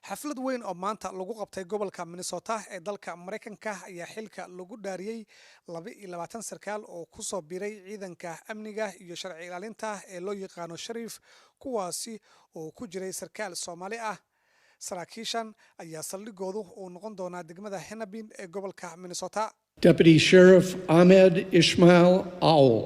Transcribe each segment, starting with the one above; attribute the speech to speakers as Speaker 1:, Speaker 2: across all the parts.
Speaker 1: Xaflad weyn oo maanta lagu qabtay gobolka Minnesota ee dalka Maraykanka ayaa xilka lagu dhaariyey 22 sarkaal oo kusoo biiray ciidanka amniga iyo sharci ilaalinta ee loo yaqaano sheriff, kuwaasi oo ku jiray sarkaal Soomaali ah. Saraakiishan ayaa saldhigoodu uu noqon doonaa degmada Hennepin ee gobolka Minnesota.
Speaker 2: Deputy Sheriff Ahmed Ishmael Owl.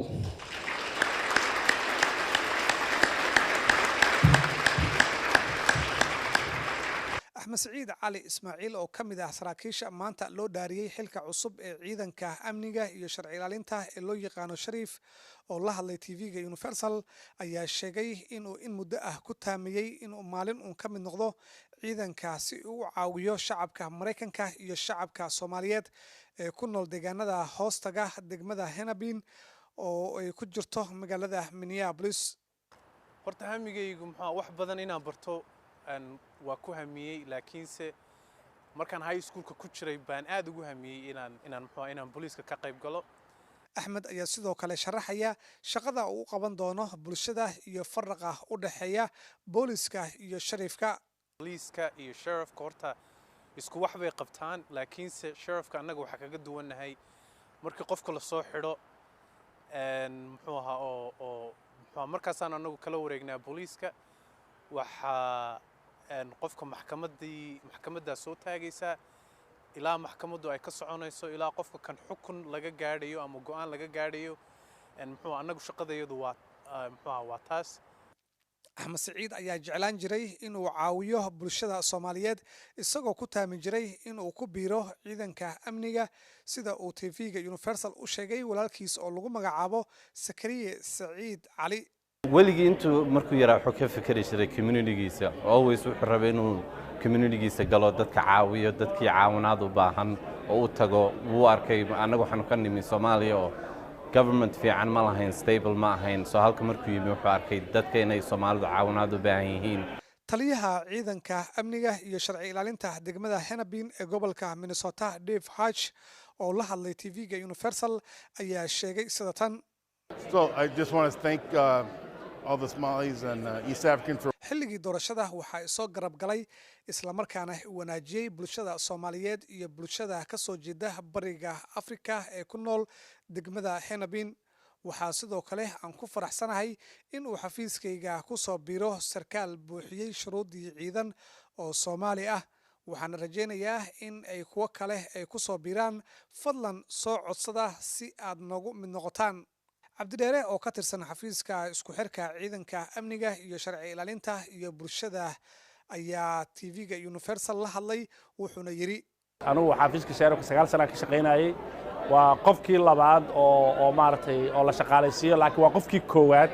Speaker 1: Axmed Saciid Cali Ismaaciil oo ka mid ah saraakiisha maanta loo dhaariyey xilka cusub ee ciidanka amniga iyo sharci ilaalinta ee loo yaqaano sheriff oo la hadlay TV-ga Universal ayaa sheegay inuu in muddo ah ku taamayey inuu maalin uun ka mid noqdo ciidanka si uu u caawiyo shacabka Maraykanka iyo shacabka Soomaaliyeed ee ku nool deegaanada hoostaga degmada Hennepin oo ay ku jirto magaalada Minneapolis.
Speaker 3: Horta hamigaygu muxuu wax badan inaan barto waa ku hamiyey, laakiinse markaan high schoolka ku jiray baan aad ugu hamiyey inaan muxuu inaan booliiska ka qayb galo.
Speaker 1: Axmed ayaa sidoo kale sharaxaya shaqada uu u qaban doono bulshada iyo faraqa u dhexeeya booliska iyo sheriffka.
Speaker 3: Booliiska iyo sheriffka horta isku wax bay qabtaan, laakiinse sheriffka annaga waxaa kaga duwannahay markii qofka lasoo xidho, muxuu ahaa, oo muxuu markaasaan annagu kala wareegnaa booliiska. Waxaa qofka maxkamaddaa soo taagaysaa ilaa maxkamaddu ay ka soconayso, ilaa qofka kan xukun laga gaadhayo ama go'aan laga gaadhayo. Muxuu annagu shaqadayadu waa muxuu ahaa waa taas.
Speaker 1: Axmed Saciid ayaa jeclaan jiray inuu caawiyo bulshada Soomaaliyeed, isagoo ku taami jiray inuu ku biiro ciidanka amniga, sida uu TV-ga Universal u sheegay walaalkiis oo lagu magacaabo Sakariye Saciid Cali.
Speaker 4: Weligii intuu markuu yaraa wuxuu ka fikeri jiray communitygiisa. Always wuxuu rabay inuu communitygiisa galo, dadka caawiyo, dadkii caawinaad u baahan oo u tago. Wuu arkay annagu waxaanu ka nimi Soomaaliya oo government fiican ma lahayn, stable ma ahayn. Soo halka markuu yimi wuxuu arkay dadka inay Soomaalidu caawinaad u baahan yihiin.
Speaker 1: Taliyaha ciidanka amniga iyo sharci ilaalinta degmada Hennepin ee gobolka Minnesota, Dave Hatch, oo la hadlay TV-ga Universal ayaa sheegay sida tan.
Speaker 5: So I just want to thank all the Somalis and East African for
Speaker 1: Xilligii doorashada waxaa isoo garab galay islamarkaana wanaajiyey bulshada Soomaaliyeed iyo bulshada ka soo jeeda bariga Afrika ee ku nool degmada Hennepin. Waxaa sidoo kale aan ku faraxsanahay in uu xafiiskayga ku soo biiro sarkaal buuxiyey shuruuddii ciidan oo Soomaali ah. Waxaana rajaynayaa in ay kuwo kale ay ku soo biiraan. Fadlan soo codsada si aad noogu mid noqotaan. Cabdidheere oo ka tirsan xafiiska isku xirka ciidanka amniga iyo sharci ilaalinta iyo bulshada ayaa TV-ga Universal la hadlay, wuxuuna yidhi:
Speaker 6: Anugu xafiiska sheriffka 9 sana ka shaqaynayay. Waa qofkii labaad oo maaragtay oo la shaqaalaysiiyo, laakiin waa qofkii koowaad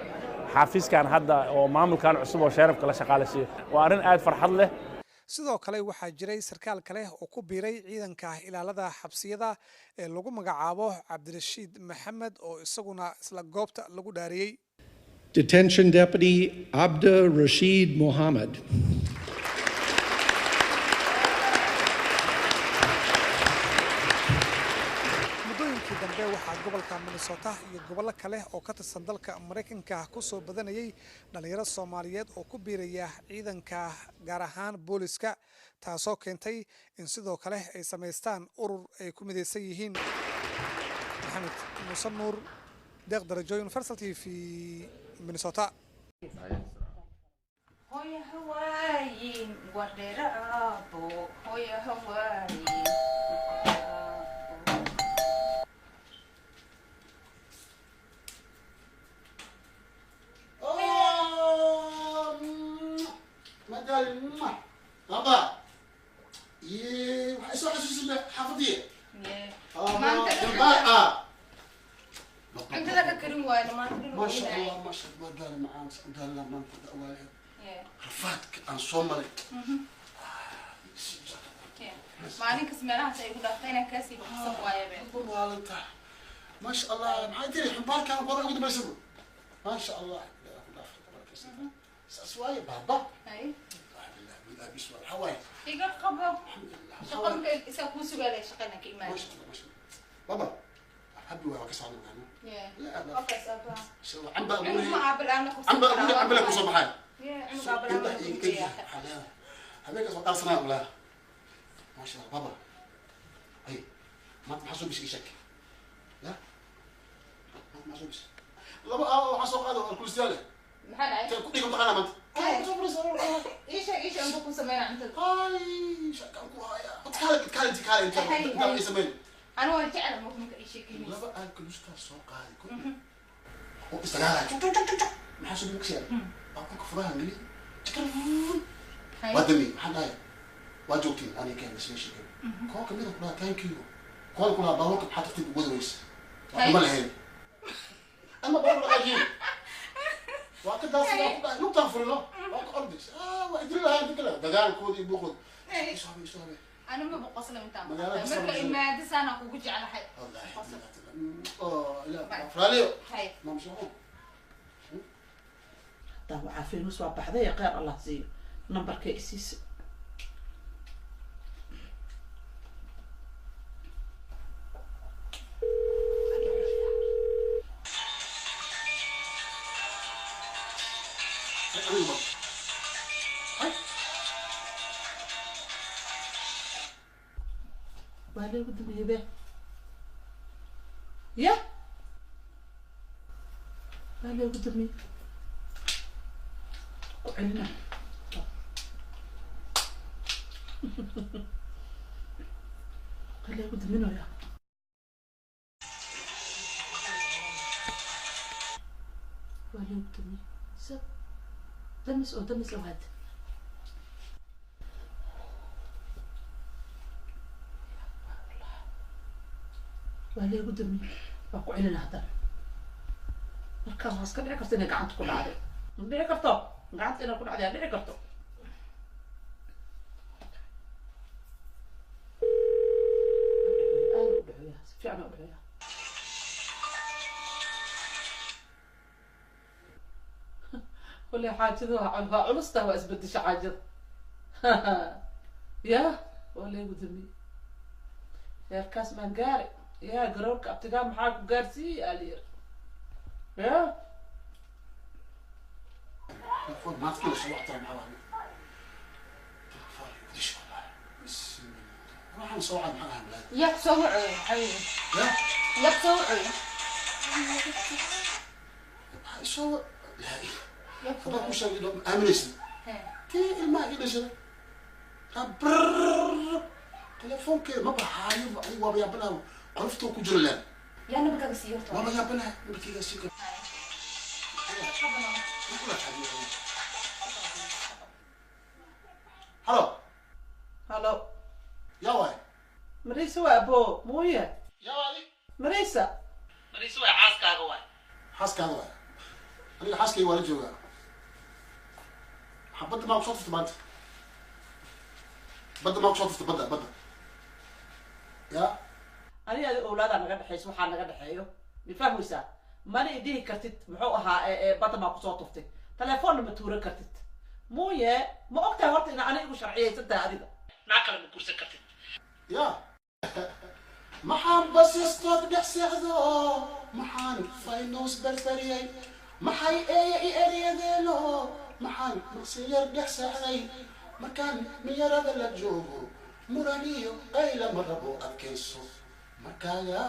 Speaker 6: xafiiskan hadda oo maamulkan cusub oo sheriffka la shaqaalaysiiyo. Waa arrin aad farxad leh.
Speaker 1: Sidoo kale waxaa jiray sarkaal kale oo ku biiray ciidanka ilaalada xabsiyada ee lagu magacaabo Cabdirashiid Maxamed oo isaguna isla goobta lagu dhaariyey.
Speaker 2: Detention Deputy Abda Rashid Mohammed.
Speaker 1: Muddooyinkii dambe waxaa gobolka Minnesota iyo gobollo kale oo ka tirsan dalka Maraykanka ku soo badanayay dhalinyaro Soomaaliyeed oo ku biiraya ciidanka, gaar ahaan booliska, taasoo keentay in sidoo kale ay samaystaan urur ay ku midaysan yihiin. Maxamed Muuse Nuur, Deeq Darajo, Universal TV, Minnesota.
Speaker 7: Hooyo hawaayin wardheero aabo, hooyo hawaayin aabo.
Speaker 8: Madal baba waxay soo xasuusinaa xaafadii.
Speaker 7: Maanta
Speaker 8: ah.
Speaker 7: Cuntada ka karin waayo maanta dhan.
Speaker 8: Maasha Allah, maasha Allah, daal macaan daal maanta waaye rafaadka aan soo maray.
Speaker 7: Maalin kas meelahaas ay ku dhaaftay inaan kaasii baqsan waayabe.
Speaker 8: Maalinta maasha Allah maxay tiri xumbaarkaan wada ugu dambaysano, maasha Allah, saas waaye baaba. Bis waxaa waaye.
Speaker 7: Iga qabo shaqo marka isaa kuu sugaalay shaqana ka imaada.
Speaker 8: Maasha Allah, maasha Allah, baba habi waa ka socda.
Speaker 7: Okaas aabbaha.
Speaker 8: Camba.
Speaker 7: Cunug ma aabil aan la korsan.
Speaker 8: Camba cambala kusoo baxay.
Speaker 7: Cunug aabil aan la korsan.
Speaker 8: Habeenkaas waa dhaarsanaya umlaa. Maasha Allah, baba. Hay, maanta maxaa soo bishay ii sheeg? Ya? Maanta maxaa soo bishay? Laba waxaa soo qaaday oo alkulistayaal eh.
Speaker 7: Maxaa dhacay?
Speaker 8: Intee ku dhiga mataqaanaa maanta? Soo fadhiisa.
Speaker 7: Ii sheeg, ii sheeg, intuu ku sameynaa cuntada.
Speaker 8: Hay, sheekaan ku hayaa. Horta kaale, kaale, inti kaale, inta inta ii sameyn.
Speaker 7: Anigu waan jeclahay marka marka ii sheekeynayso.
Speaker 8: Laba alkulistaa soo qaaday ko. Oo isdagaalaya. Juk, juk, juk, juk. Maxaa soo bishay? Baabuurka furaha geli. Waa dami, maxaan dhahay? Waa joogtiin, aniga keen isla sheekay. Koo kamid ah kulaha thank you. Koo kulaha baabuurka maxaa tartiib ugu wadi weyse? Waa dhuma lahayn. Ama baabuur dhaqaajiyo. Waa ka daadsanaa ku dhahay, lugtaan furino. Waa ka ordays. Waa idri lahayn inta kale. Dagaalkooda iyo buuqooda. Isoo habe, isoo habe.
Speaker 7: Anigu ma boqosla intaan
Speaker 8: Magaalada
Speaker 7: maqlay. Marka
Speaker 8: kasoo
Speaker 7: imaado saanaa kugu jeclahay.
Speaker 8: Wallahi.
Speaker 7: Qosol.
Speaker 8: Oh, ilaa Faraaliyo.
Speaker 7: Hay.
Speaker 8: Maamshaho.
Speaker 9: Hadaa waxaa Faynuus waa baxday ee kheyr Allah siiyo nambarkay isiisa.
Speaker 8: Adigu ba. Hay.
Speaker 9: Waa laygu dambeeyey be, ya waa laygu dambeeyey, ku celina. Waa laygu daminayaa. Waa laygu damiyey sab damis oo damis oo hadda waa laygu damiyey. Waa ku celina haddana. Markaas waa iska dhici karta inay gacanta ku dhacday, ma dhici karto gacanta inay ku dhacday, aa dhici karto. Aad u dhacoya, si fiican u dhacoya. Wali xaajada waa culusta, waa isbedesha xaajada. Ya waa laygu damiyey heerkaas maan gaari. Ya garoorka abtigaa maxaa ku gaarsiiyey aa la yiri ya.
Speaker 8: Telefoon maanta kila soo wactara maxaa waaye? Telefoon igu wallahi. Bismillah. Waxaan soo wacay maxaa ahaa malaad?
Speaker 7: Yaa ku soo wacoyo, xabiibi?
Speaker 8: Ya?
Speaker 7: Yaa ku soo wacoyo?
Speaker 8: Maxaa isoo laa ilaah.
Speaker 7: Yaa ku soo
Speaker 8: Haddaan kuu
Speaker 7: wacoyo?
Speaker 8: sheegay ma aaminaysid.
Speaker 7: Hee.
Speaker 8: Tii ilmaha ii dhashay. Abrrrr. Telefoonkeeda ma baxaayo, anigu waaba yaabanaha. Qoloftuu ku jiro leen.
Speaker 7: Yaa nambarkaaga siiyo horta?
Speaker 8: Waaba yaabanaha, nambarkeyga sii karo. Halo.
Speaker 9: Halo.
Speaker 8: Yaa waay?
Speaker 9: Marisa waa abo mooye.
Speaker 8: Yaa waay?
Speaker 9: Marisa, Marisa waa xaaskaaga waay.
Speaker 8: Xaaskaada waay. Aniga xaaskayga waa la joogaa. Maxaa badda maa kusoo tuftay maanta? Badda maa kusoo tuftay, badda, badda? Yaa?
Speaker 9: Aniga adi owlaadaa naga dhexeyso, waxaa naga dhexeeyo ma fahmaysaa? Mana i dhihi kartid muxuu ahaa badda maa kusoo tuftay, telefoonna ma tuuran kartid mooye. Ma ogtahay horta ina ani igu sharciyaysan tahay adiga naa kale ma guursan kartid?
Speaker 8: Yaa? Maxaan basistood dhex seexdo? Maxaan Faynuus berberiyey? Maxay eeya i eryadeeno? Maxaan maqsiyar dhex seexday? Markaan miyarada la joogo muraniyo qayla ma rabo. Adkayso markaaga,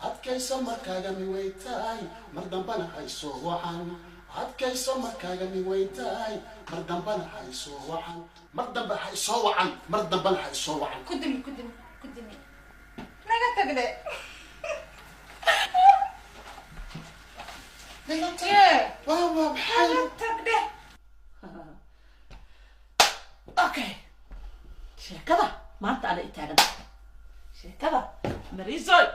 Speaker 8: adkayso markaaga, miweytaay mar dambana hayso wacan. Adkayso markaaga, miweytaay mar dambana hayso wacan. Mar dambe hayso wacan, mar dambana hayso wacan.
Speaker 7: Ku dimi, ku dimi, ku dimi, naga tagne. Yee.
Speaker 8: Waa waa maxay?
Speaker 7: Naga tagne.
Speaker 9: Okay, sheekada maanta ana itaagan tahay, sheekada Marisoy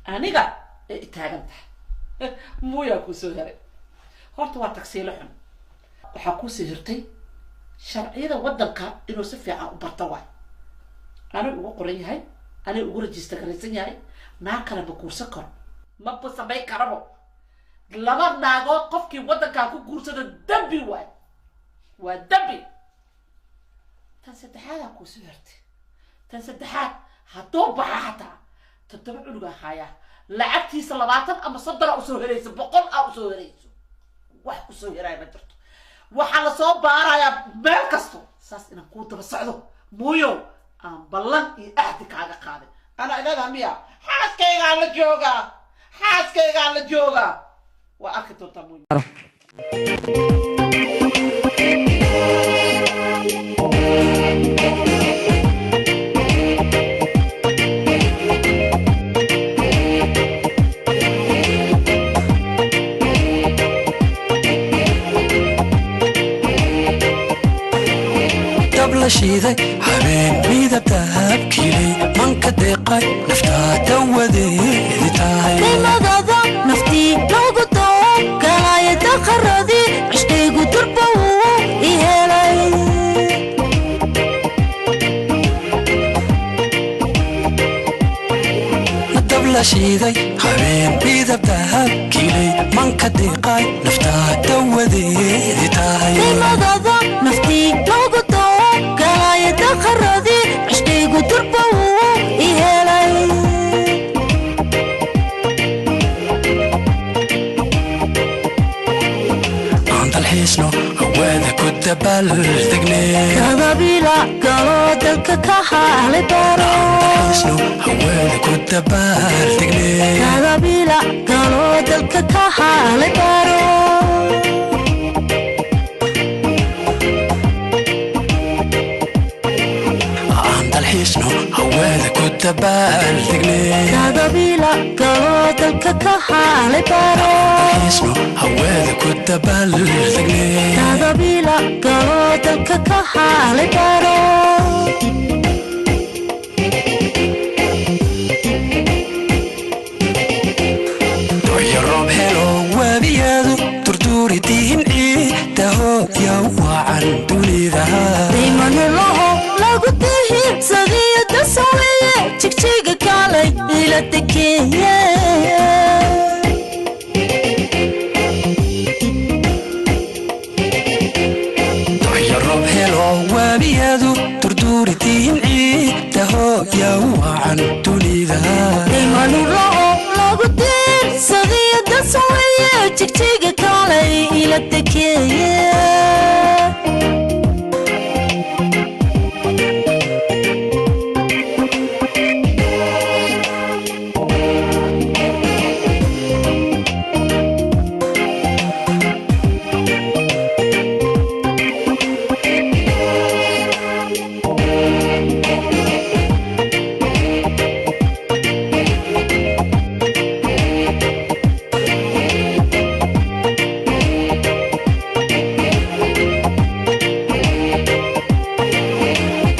Speaker 9: aniga ay itaagan tahay. Muuyaa kuu soo heray horta waa tagsiilo xun. Waxaa kuusii hirtay sharciyada waddanka inuu si fiican u barto waay. Aniga ugu qoran yahay, aniga ugu register garaysan yahay, naag kale ma guursan karo, maba samayn karabo. Laba naagood qofkii waddankaa ku guursada dembi waay, waa dembi. Tan saddexaadaa kuusoo hertay, tan saddexaad hadduu baxa xataa 7 cunugaa haayaa, lacagtiisa 20 ama 30 aa usoo helayso, 100 aa usoo helayso, wax usoo heraaya ma jirto. Waxaa lasoo baarayaa meel kasto. Saas inaan kuu daba socdo, Muuyow, aan ballan iyo ahdi kaaga qaaday. Anaa ileedaha miya? Xaaskaygaan la joogaa, xaaskaygaan la joogaa. Waa arki doontaa, Muuyo.
Speaker 10: Dab la shiiday habeen, midab dahabkiilay, manka deeqay, naftaa dawadeedi tahay.
Speaker 11: Qiimadada naftii loogu doogalaya, daqaradii cishqaygu durba wuu i helay.
Speaker 10: Dab la shiiday habeen, midab dahabkiilay, manka deeqay, naftaa dawadeedi tahay.
Speaker 11: Qiimadada naftii loogu doogalaya, daqaradii cishqaygu durba wuu i helay.
Speaker 10: Aan dalxiisno, hawaada ku dabaaldegne.
Speaker 11: Kadabila galo, dalka ka haalay baro.
Speaker 10: Dalxiisno, hawaada ku dabaaldegne.
Speaker 11: Kadabila galo, dalka ka haalay baro.
Speaker 10: Aan dalxiisno, hawaada ku dabaaldegne.
Speaker 11: Kadabila galo, dalka ka haalay baro.
Speaker 10: Dalxiisno, hawaada ku dabaaldegne.
Speaker 11: Kadabila galo, dalka ka haalay baro.
Speaker 10: Doya roob helo, wabiyadu durduuri dihin, ciidaho yow wacan dunida.
Speaker 11: Daymanulaho lagu dihirsadiyo dasaweye, jigjiga kaalay ila dekeeye.
Speaker 10: Doya roob helo, wabiyadu durduuri dihin, ciidaho yow wacan dunida.
Speaker 11: Daymanulaho lagu dihirsadiyo dasaweye, jigjiga kaalay ila dekeeye.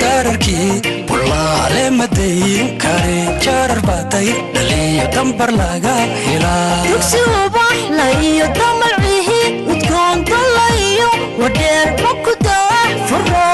Speaker 10: Dararkii bulaale madayn kare, jarar batay dhaliyo dambar laga helaa.
Speaker 11: Dugsi ubaxla iyo damalcihi udgoon dalla iyo wadheer makudaa fura.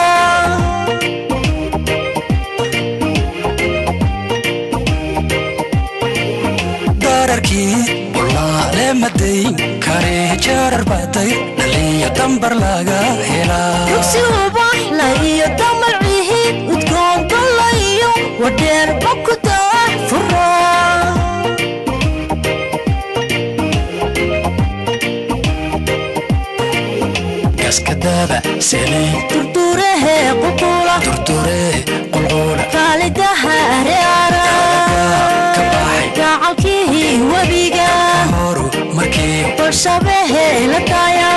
Speaker 10: Dararkii bulaale madayn kare, jarar batay dhaliyo dambar laga helaa.
Speaker 11: Dugsi ubaxla iyo damalcihi udgoon dalla iyo wadheer makudaa fura.
Speaker 10: Gaskadaaba sene.
Speaker 11: Durdurahee qulqula.
Speaker 10: Durduree qulqula.
Speaker 11: Kaalidaha reara.
Speaker 10: Ka baxay.
Speaker 11: Gacalkihii webiga.
Speaker 10: Horu markii.
Speaker 11: Bolshabehee la daaya.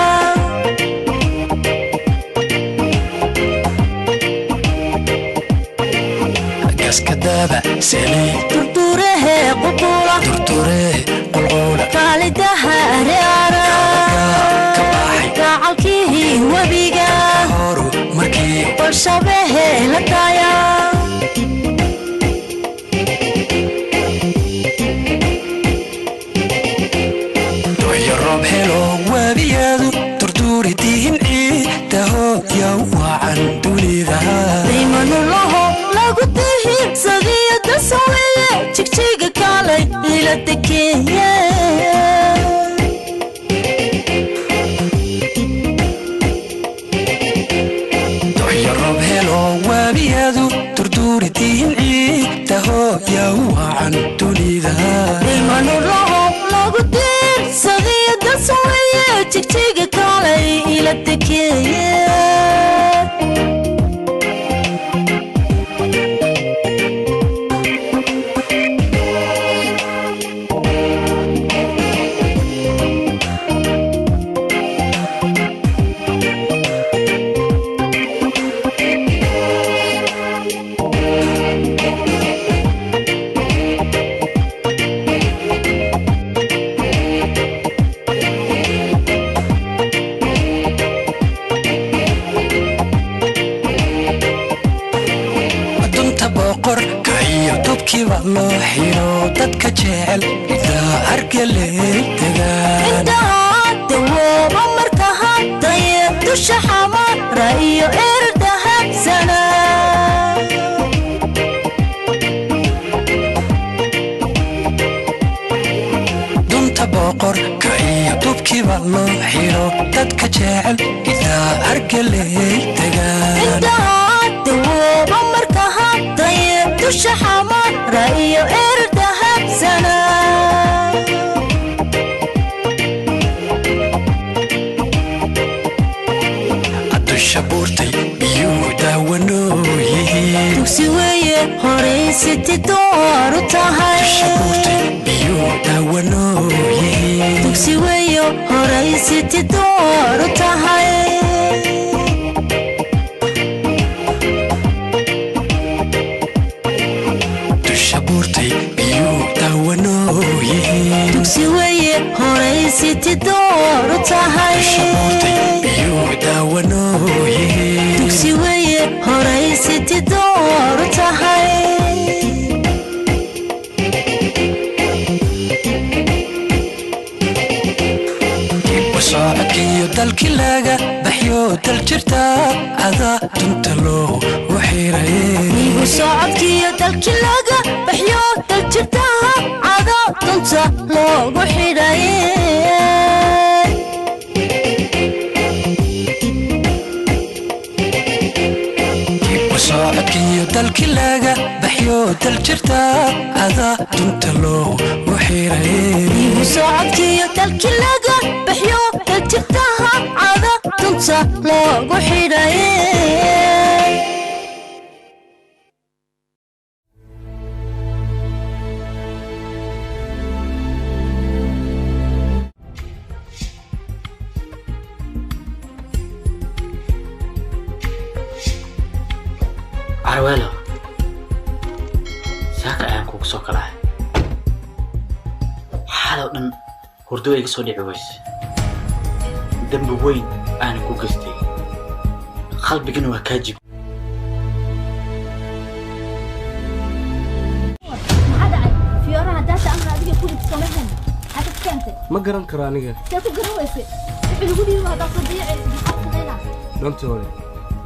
Speaker 10: Gaskadaaba sene.
Speaker 11: Durdurahee qulqula.
Speaker 10: Durduree qulqula.
Speaker 11: Kaalidaha reara.
Speaker 10: Ka baxay.
Speaker 11: Gacalkihii webiga.
Speaker 10: Horu markii.
Speaker 11: Bolshabehee la daaya.
Speaker 10: Doya roob helo, wabiyadu durduuri dihin, ciidaho yow wacan dunida.
Speaker 11: Daymanulaho lagu dihirsadiyo dasaweye, jigjiga kaalay ila dekeeye.
Speaker 10: Doya roob helo, wabiyadu durduuri dihin, ciidaho yow wacan dunida.
Speaker 11: Daymanulaho lagu dihirsadiyo dasaweye, jigjiga kaalay ila dekeeye.
Speaker 10: Dubkiiba loo xiro dadka jecel intaa hargeley tagaan.
Speaker 11: Indhaha dawooba markaha daye dusha xamara iyo erdahabsana.
Speaker 10: Dunta boqorka iyo dubkiiba loo xiro dadka jecel intaa hargeley tagaan.
Speaker 11: Indhaha dawooba markaha daye dusha xamara iyo erdahabsana.
Speaker 10: Dusha buurtay biyuu daawanoo yihiin.
Speaker 11: Dugsi weeye horaysiti dooru tahay.
Speaker 10: Dusha buurtay biyuu daawanoo yihiin.
Speaker 11: Dugsi weeye horaysiti dooru tahay.
Speaker 10: Dusha buurtay biyuu daawanoo yihiin.
Speaker 11: Dugsi weeye horaysiti dooru tahay.
Speaker 10: Dusha buurtay biyuu daawanoo yihiin.
Speaker 11: Dugsi weeye horaysiti dooru tahay.
Speaker 10: Socodkiyo dalkii laga baxyo dal jirta adaa dunta loo u xiray.
Speaker 11: Igu socodkiyo dalkii laga baxyo dal jirtaha cada dunta loogu xidhay.
Speaker 10: Socodkiyo dalkii laga baxyo dal jirta adaa dunta loo u xiray.
Speaker 11: Igu socodkiyo dalkii laga baxyo dal jirtaha cada dunta loogu xidhay.
Speaker 12: Carweelo, saaka ayaan kugu soo kalahay. Xaloo dhan hurdo iga soo dhici weyse. Dembi weyn aanan ku geystay, qalbigana waa kaa jib.
Speaker 7: Maxaa dhacay? Fiyooraha daata amra adiga ku dhibsamahan maxaa ka keentay?
Speaker 13: Ma garan karo aniga.
Speaker 7: See ku garan weyse? Wixii lagu dhiibo haddaa soo dayacaysid, maxaa samaynaa?
Speaker 13: Don't worry,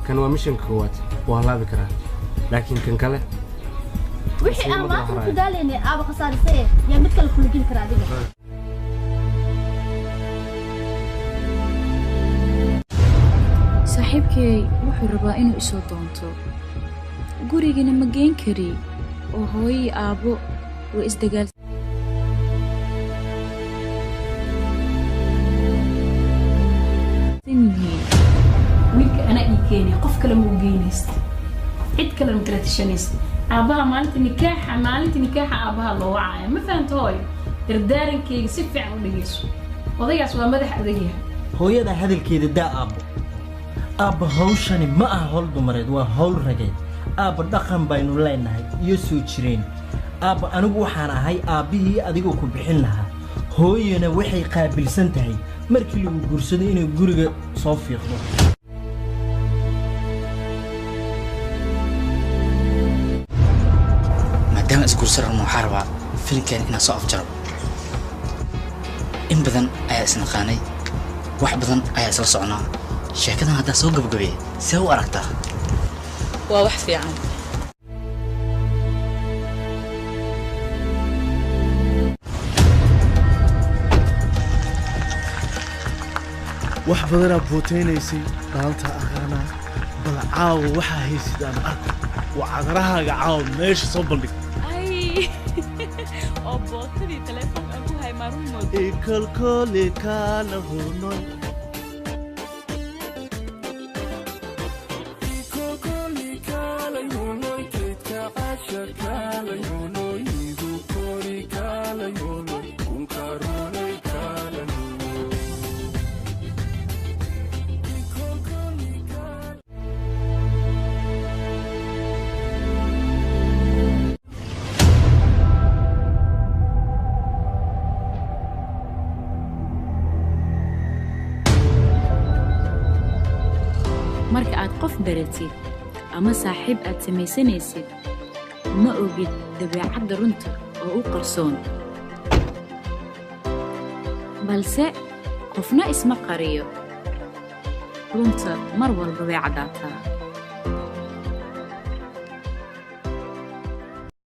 Speaker 13: kan waa mishanka koowaad, waa laabi karaa, laakiin kan kale
Speaker 7: wixii aan maanta ku daalaynay aaba khasaarisay, yaa mid kale kula geli kara adiga?
Speaker 14: Saaxiibkay wuxuu rabaa inuu isoo doonto, gurigana ma geen kari oo hooyo iyo aabbo way isdagaalsan yihiin.
Speaker 15: Wiilka anaa ii keenay, qof kale ma u geynaysid, cid kalena ma kala tashanaysid. Aabbaha maalinta nikaaxa, maalinta nikaaxa aabbaha loo wacaya, ma fahamta hooyo? Dardaarankayga si fiican u dhegeyso, odaygaas waa madax adag yahay.
Speaker 16: Hooyada hadalkeeda daa aabbo. Aabba, hawshani ma aha hawl dumareed, waa hawl rageed. Aabba, dhaqan baynu leenahay iyo soo jireen. Aabba, anigu waxaan ahay aabbihii adigoo ku bixin lahaa. Hooyana waxay qaabilsan tahay markii lagu guursado inay guriga soo fiiqdo.
Speaker 12: Maadaama isguursan rabno, waxaa rabaa filimkan inaan soo afjaro. In badan ayaa isnaqaanay, wax badan ayaa isla soconaa. Sheekadan haddaa soo gabagabeeyey, see u aragtaa?
Speaker 17: Waa wax fiican.
Speaker 18: Wax badanaa bootaynaysay dhaanta aqaanaa, bal caawa waxaa haysid aan arko. Waa cadarahaaga caawa meesha soo bandhig.
Speaker 17: Ay, oo bootadii telefoonka aan ku hay maarun mood.
Speaker 18: Ikolkoli kaala hunoy.
Speaker 14: Marka aad qof baratid ama saaxiib aad samaysanaysid, ma ogid Dabeecadda runta oo u qarsoon, balse qofna isma qariyo. Runta mar walba way caddaataa.